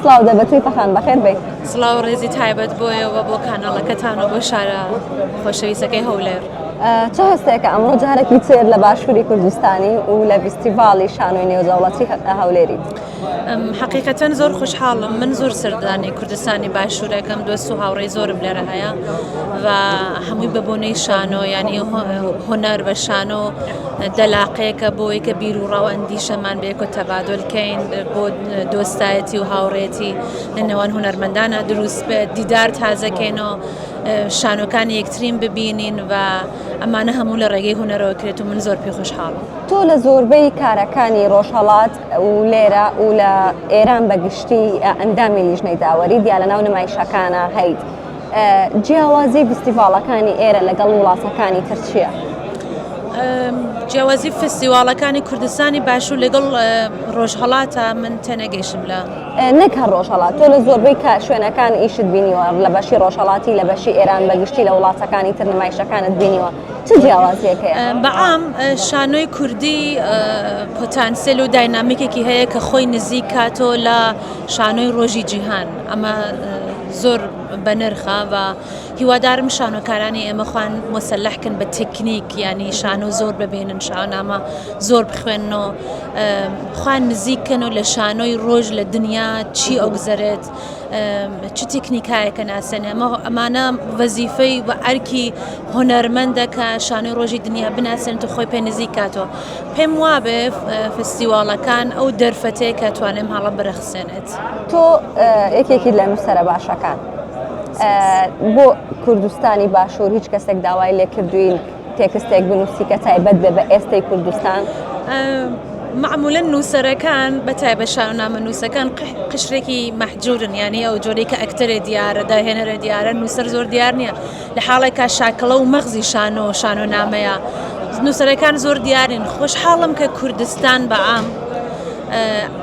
سڵاو دەبەتوی پەخان بەخێر بێی. سڵاو و ڕێزی تایبەت بۆ ئێوە بۆ کاناڵەکەتان و بۆ شارە خۆشەویستەکەی هەولێر. چ هەستێکە ئەمڕۆ جارێکی تر لە باشووری کوردستانی و لە ڤیستیڤاڵی شانۆی نێودەوڵەتی هەولێریت؟ حەقیقەتەن زۆر خۆشحاڵم من زۆر سەردانی کوردستانی باشوورەکەم دۆست و هاوڕێی زۆرم لێرە هەیە و هەمووی بە بۆنەی شانۆ یعنی هونەر بە شانۆ دەلاقەیەکە بۆی کە بیر و ڕاو ئەندیشەمان بەیەکۆ تەبادل کەین بۆ دۆستایەتی و هاوڕێتی لە نێوان هونەرمەندانە دروست بێت دیدار تازەکەینەوە شانۆکانی یەکترین ببینین و ئەمانە هەموو لە ڕێگەی هونەرەوە کرێت و من زۆر پێ خۆشحاڵم. تۆ لە زۆربەی کارەکانی ڕۆژهەڵات و لێرە و لە ئێران بە گشتی ئەندامی لیژنەی داوەری یا لە ناو نمایشەکانە هەیت جیاوازی فیستیڤاڵەکانی ئێرە لەگەڵ وڵاتەکانی تر چییە؟ جیاوازی فستیواڵەکانی کوردستانی باشوور لەگەڵ ڕۆژهەڵاتە من تێنەگەیشتم لە نەک هەر ڕۆژهەڵات تۆ لە زۆربەی کا شوێنەکان ئیشت بینیوە لە بەشی ڕۆژهەڵاتی لە بەشی ئێران بە گشتی لە وڵاتەکانی تر نمایشەکانت بینیوە چ جیاوازیەک هەیە؟ بەعام شانۆی کوردی پۆتانسێل و داینامیکێکی هەیە کە خۆی نزیک کاتۆ لە شانۆی ڕۆژی جیهان ئەمە زۆر بەنرخە و هیوادارم شانۆکارانی ئێمە خوان مۆسەلح کەن بە تەکنیک ینی شانۆ زۆر ببینن شانامە زۆر بخوێنەوە خوان نزیک کەن و لە شانۆی ڕۆژ لە دنیا چی ئەوگزەرێت چ تەکنیکایەکە ناسێنێ ئەمە ئەمانە وەزیفەی و ئەرکی هونەرمەندە کە شانۆی ڕۆژی دنیا بناسێنێت و خۆی پێ نزیک کاتەوە پێم وابێ فستیواڵەکان ئەو دەرفەتەیە کە توانێم هەڵە برەخسێنێت. تۆ یەکێکیت لە نووسەرە باشەکان بۆ کوردستانی باشوور هیچ کەسێک داوای لێکردوین تێکستێک بنووسی کە تایبەت بێ بە ئێستەی کوردستان؟ مەعمولەن نووسەرەکان بە تایبەت شانۆنامە نووسەکان قشرێکی مەحجورن یانی ئەو جۆرەی کە ئەکتەرێ دیارە داهێنەرە دیارە نووسەر زۆر دیار نییە لە حاڵێکا شاکڵە و مەغزی شانۆ شانۆنامەیە نووسەرەکان زۆر دیارن خۆشحاڵم کە کوردستان بە عام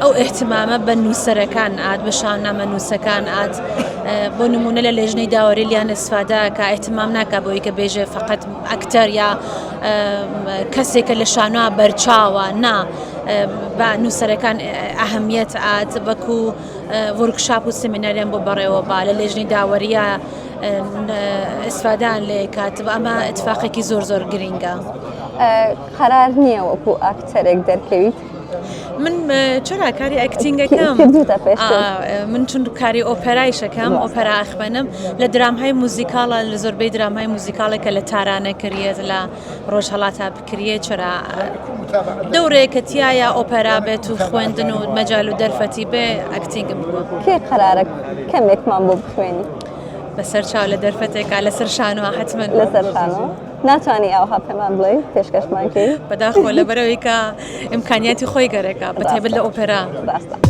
ئەو ئیهتیمامە بە نووسەرەکان ئات بە شانامە نووسەکان ئات بۆ نمونە لە لێژنەی داوەری لیان ئیسفادە کە ئیهتیمام ناکا بۆی کە بێژێ فقط ئەکتەر یا کەسێکە لە شانۆ بەرچاوە نا بە نووسەرەکان ئەهمیەت ئات وەکو وۆرکشاپ و سمیناریان بۆ بەڕێوە با لە لێژنەی داوەریە ئیسفادان لێ کات ئەمە اتفاقێکی زۆر زۆر گرینگە. قەرار نییە وەکو ئاکتەرێک دەرکەویت؟ من چرا کاری ئەکتینگەکەم من چون کاری ئۆپەرایشەکەم ئۆپەرا ئەخوێنم لە درامهای موزیکاڵە لە زۆربەی درامهای موزیکاڵێکە لە تارانە کریێت لە ڕۆژهەڵاتا بکریێت چرا دەورەیە کە تایە ئۆپەرا بێت و خوێندن و مەجال و دەرفەتی بێ ئەکتینگم بووە کێ قەرارە کەمێکمان بۆ بخوێنی بەسەر چاو لە دەرفەتێکا لەسەر شانوە حتمما لەسەر شانۆ ناتوانی ئاوها پێمان بڵێی پێشکەشمان کەی؟ بەداخەوە لەبەرئەوەی کە ئیمکانیاتی خۆی گەرەکە بەتایبەت لە ئۆپێرا. ڕاستە.